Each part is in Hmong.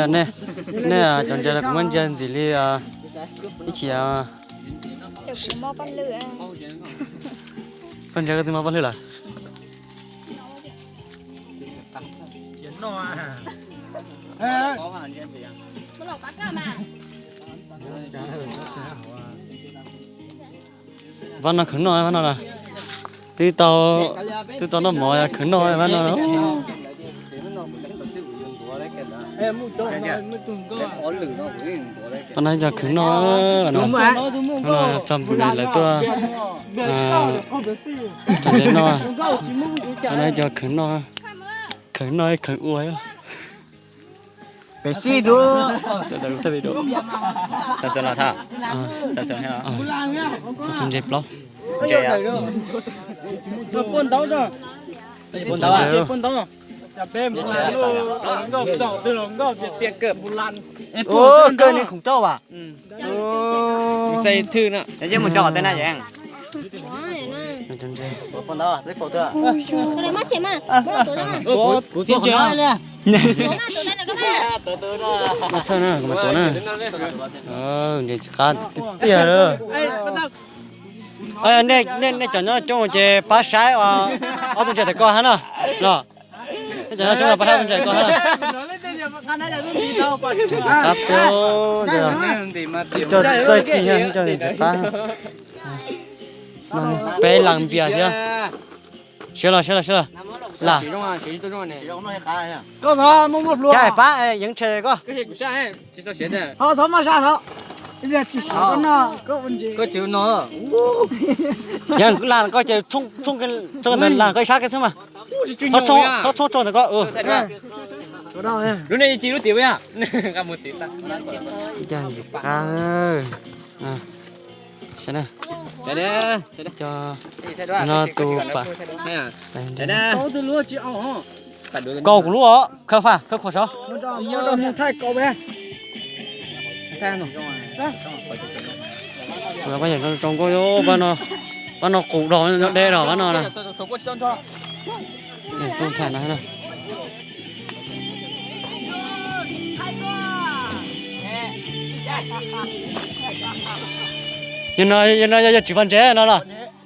Nej, nej cov ntses no kuv muab ntsia ntxim li ib chim. Koj ntsia koj twb muab pob lwj lawm. Pab no khwv noj, pab no twb tau, twb tau noj mov khwv noj pab no. Pab no cov khwv noj no, txog npus lawv tuaj txog ntawd no. Pab no cov khwv noj, khwv noj khwv ua. Pem xij tus. Tus ntses plaub. Ntses. Kawg nej khoom rauj as. Mus tso tej na. Txhawj na, kuv mas tuav na. Ntses tsis qab tiag tiag. Nej cov nyob coob ces pab saib ob tug ntses tawm koj hab no. Nej cov nyob coob pab saib ob tug ntses tawm koj hab no. Ntses tsis qab tiag, coj txaij ci, coj ntses tsis qab. Peb las npias thiab. Siab los, siab los, siab los. Lam. Cas pab yeev tshe koj. Yeej lam koj ces tsoo ntawm lam koj ib sab kev xwb mas. Txhob tsoo tsoo ntawm koj. Lub nej ci lub tim. Cas ntxim qab. Cov no tus pam. Kaus kuv lub os, khaws faj, khaws khuam saud. Pab yawm tau nkauj, pab no qus dos nyob deb los pab no na. Yog no, yog no yog tswv pas ntses no los?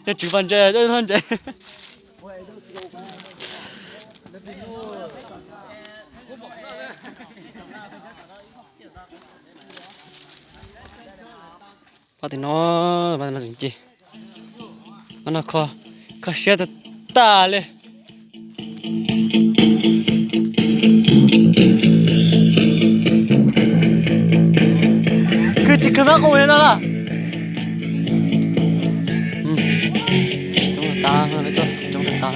Yog tswv pas ntses, ntses. Pab tim no, pab tim no tseem ci. Pab no kho, kho siab tag tag li. Kwv tsis khaws fab qus li no los? Coob tas, coob tas.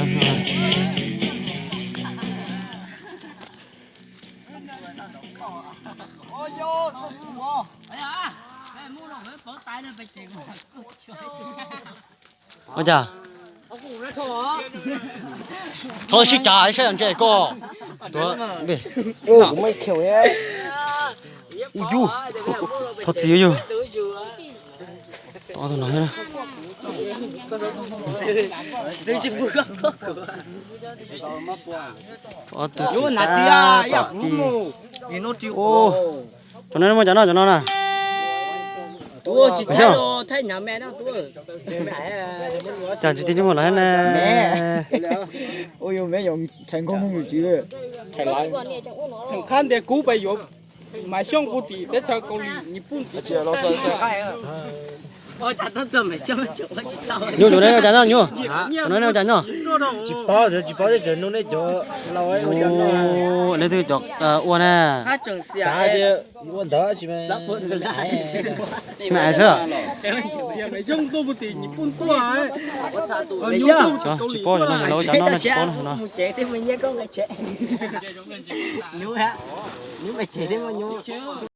Ua cas? Thov sib cav saib yog ntses koj. Tuav. Ua yus, thov txim yus. Ob tug no thiab. Ob tug tsis tab tom ci. Cov no muaj cov no, cov no na. Cas tsis tib tsis muaj lawm na. Khab ntias kub pes yuav Maiv Xyooj puag tim teb chaws Kaus Lim, Nyij Pooj tim. Nyuj, tus no ua cas nyob nyuj? Tus no ua cas nyob? Tsis paub, tsis paub, tsis paub nej cov laus ua cas nyob. Nej twb cov ua na. Xav tias ua ntawd tsis me xwb. Maiv Xyooj tuaj puag tim Nyij Pooj tuaj. Tsis paub no, ua cas nyob no tsis paub no.